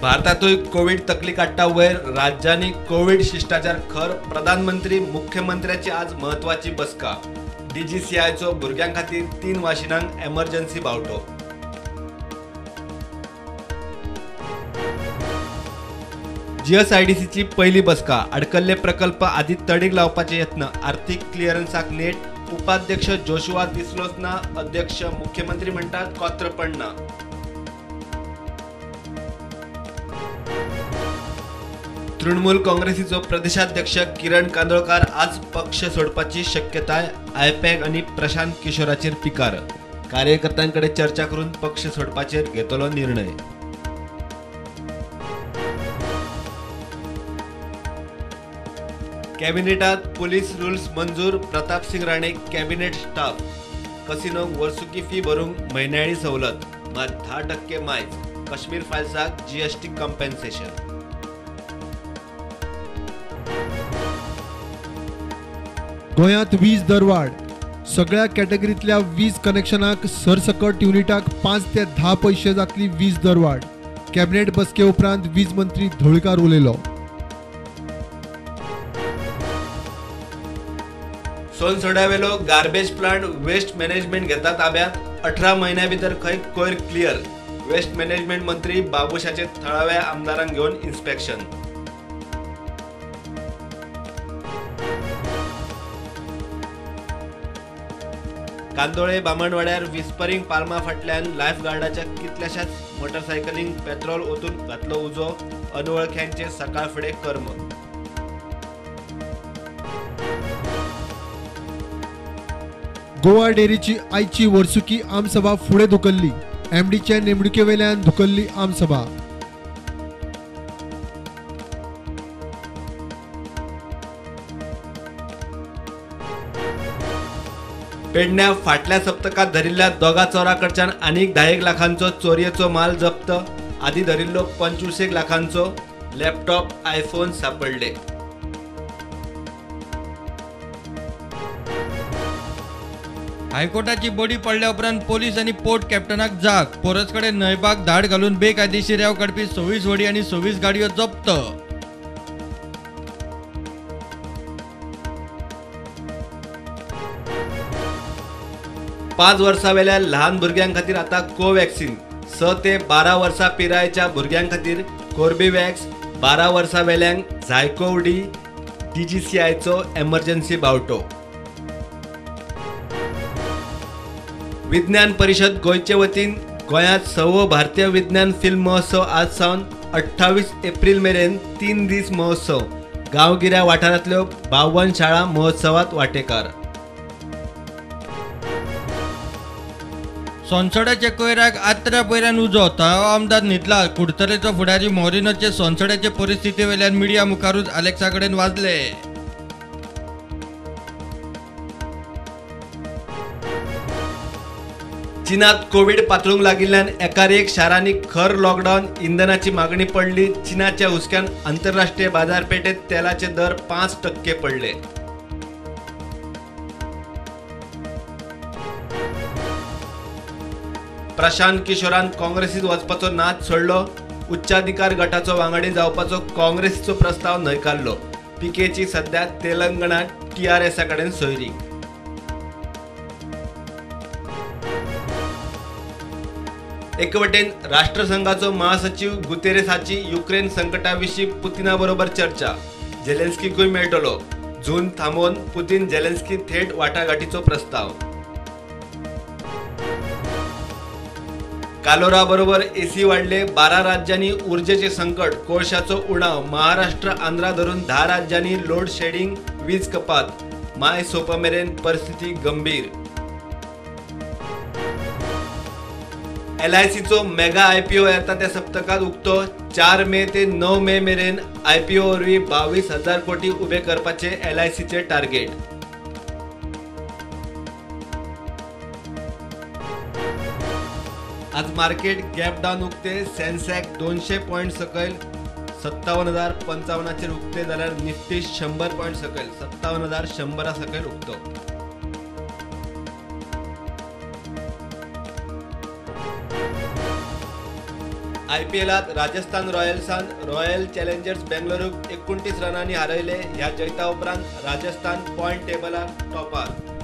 भारतातूय Covid तकली काडटा वयर राज्यांनी कोविड शिष्टाचार खर. प्रधानमंत्री मुख्यमंत्र्याची आज म्हत्वाची बसका. डीजीसीआयचो भुरग्यां खातीर 3 वाशिनांक एमर्जन्सी बावटो. जीएसआयडीसीची पहिली बसका. अडकल्ले प्रकल्प आदी तडीक लावपाचे यत्न. आर्थिक क्लिअरन्साक नेट. उपाध्यक्ष जोशुआ दिसलोच ना. अध्यक्ष मुख्यमंत्री म्हणटात कोत्रपण ना. तृणमूल काँग्रेसीचो प्रदेशाध्यक्ष किरण कांदोळकार आज पक्ष सोडपाची शक्यताय. आयपॅक आनी प्रशांत किशोराचेर पिकार. कार्यकर्त्यांकडे चर्चा करून पक्ष सोडपाचेर घेतलो निर्णय. कॅबिनेटात पोलीस रुल्स मंजूर. Pratapsingh Rane cabinet staff. कसिनोक वर्सुकी फी भरूंक म्हयन्याळी सवलत, मात 10% मायज. काश्मीर फायल्साक जीएसटी कॉम्पेन्सेशन. गोंयांत वीज दरवाड. सगळ्या कॅटेगरींतल्या वीज कनेक्शनाक सरसकट युनिटाक 5 ते 10 पयशे जातली वीज दरवाड. कॅबिनेट बसके उपरांत वीज मंत्री धवळीकार उलयलो. सोनसोड्यावेलो गार्बेज प्लांट वेस्ट मॅनेजमेंट घेता ताब्यात. 18 म्हयन्या भितर खंय कोयर क्लियर. वेस्ट मॅनेजमेंट मंत्री बाबूशाचे थळाव्या आमदारांक घेवन इन्स्पेक्शन. कांदोळे बामणवाड्यार विस्परींग पाल्मा फाटल्यान लायफ गार्डाच्या कितल्याशाच मोटरसायकलींक पेट्रोल ओतून घातलो उजो. अनवळख्यांचे सकाळ फुडें कर्म. गोवा डेअरीची आयची वर्सुकी आमसभा फुडें धुकल्ली. एमडीचे नेमणुकेवेल्यान धुकल्ली आमसभा. पेडण्या फाटल्या सप्तकात धरिल्ल्या दोगा चोरां कडच्यान आनीक 10 लाखांचो चोरयेचो माल जप्त. आदी धरिल्लो 25 लाखांचो लॅपटॉप, आयफोन सापडले. हायकोर्टाची बडी पडल्या उपरांत पोलीस आनी पोर्ट कॅप्टनाक जाग. पोरस कडेन न्हंयबाग धाड घालून बेकायदेशीर रेंव काडपी 26 व्हडी आनी 26 गाडयो जप्त. पांच वर्सां वेल्या ल्हान भुरग्यां खातीर आतां कोवॅक्सिन. 6 ते 12 वर्सां पिरायेच्या भुरग्यां खातीर कोर्बेवॅक्स, 12 वर्सां वेल्यांक झायकोव डी. डीजीसीआयचो एमर्जन्सी बावटो. विज्ञान परिशद गोंयचे वतीन गोंयांत 6वो भारतीय विज्ञान फिल्म महोत्सव आज सावन 28 एप्रिल मेरेन 3 दीस महोत्सव. गांवगिऱ्या वाठारांतल्यो 52 शाळा महोत्सवात वांटेकार. सोनसड्याच्या कोयराक आत्र्या पयऱ्यान उजो. थळावो आमदार न्हिदला. कुडतरेचो फुडारी मोरिनोचे सोनसड्याचे परिस्थिती वयल्यान मिडिया मुखारूच आलेक्सा कडेन वाजले. चीनात कोविड पातळूंक लागिल्ल्यान एकार एक शारांनी खर लॉकडावन. इंधनाची मागणी पडली. चीनाच्या हुसक्यान आंतरराष्ट्रीय बाजारपेठेत तेलाचे दर 5% पडले. प्रशांत किशोरान काँग्रेसीत वचपाचो नाद सोडलो. उच्चाधिकार गटाचो वांगडी जावपाचो काँग्रेसीचो प्रस्ताव न्हयकारलो. पीकेची सध्या तेलंगणात टीआरएसा कडेन सोयरीक. एके वटेन राष्ट्रसंघाचो महासचिव गुतेरेसाची युक्रेन संकटाविशीं पुतिना बरोबर चर्चा. जेलेन्स्कीकूय मेळटलो. जून थांबोवन पुतीन जेलेन्स्की थेट वाटाघाटीचो प्रस्ताव. कालोरा बरोबर एसी वाडले. 12 राज्यांनी ऊर्जेचे संकट, कोळशाचो उणाव. महाराष्ट्र, आंध्रा धरून 10 राज्यांनी लोड शेडिंग, वीज कपात. माय सोंपा मेरेन परिस्थिती गंभीर. एलआयसीचो मेगा आयपीओ येता त्या सप्तकात उक्तो. 4 मे ते 9 मे मेरेन आयपीओ वरवीं 22,000 कोटी उबे करपाचे एलआयसीचे टार्गेट. आज मार्केट गॅप डावन उक्ते. सेन्सेक्स 200 पॉयंट सकयल 57,055 उक्ते जाल्यार निफ्टी 100 पॉयंट सकयल 57,100 सकयल उक्तो. आयपीएलात राजस्थान रॉयल्सान रॉयल चॅलेंजर्स बेंगलोरूक 29 रनांनी हारयले. ह्या जैता उपरांत राजस्थान पॉयंट टेबलार टॉपार.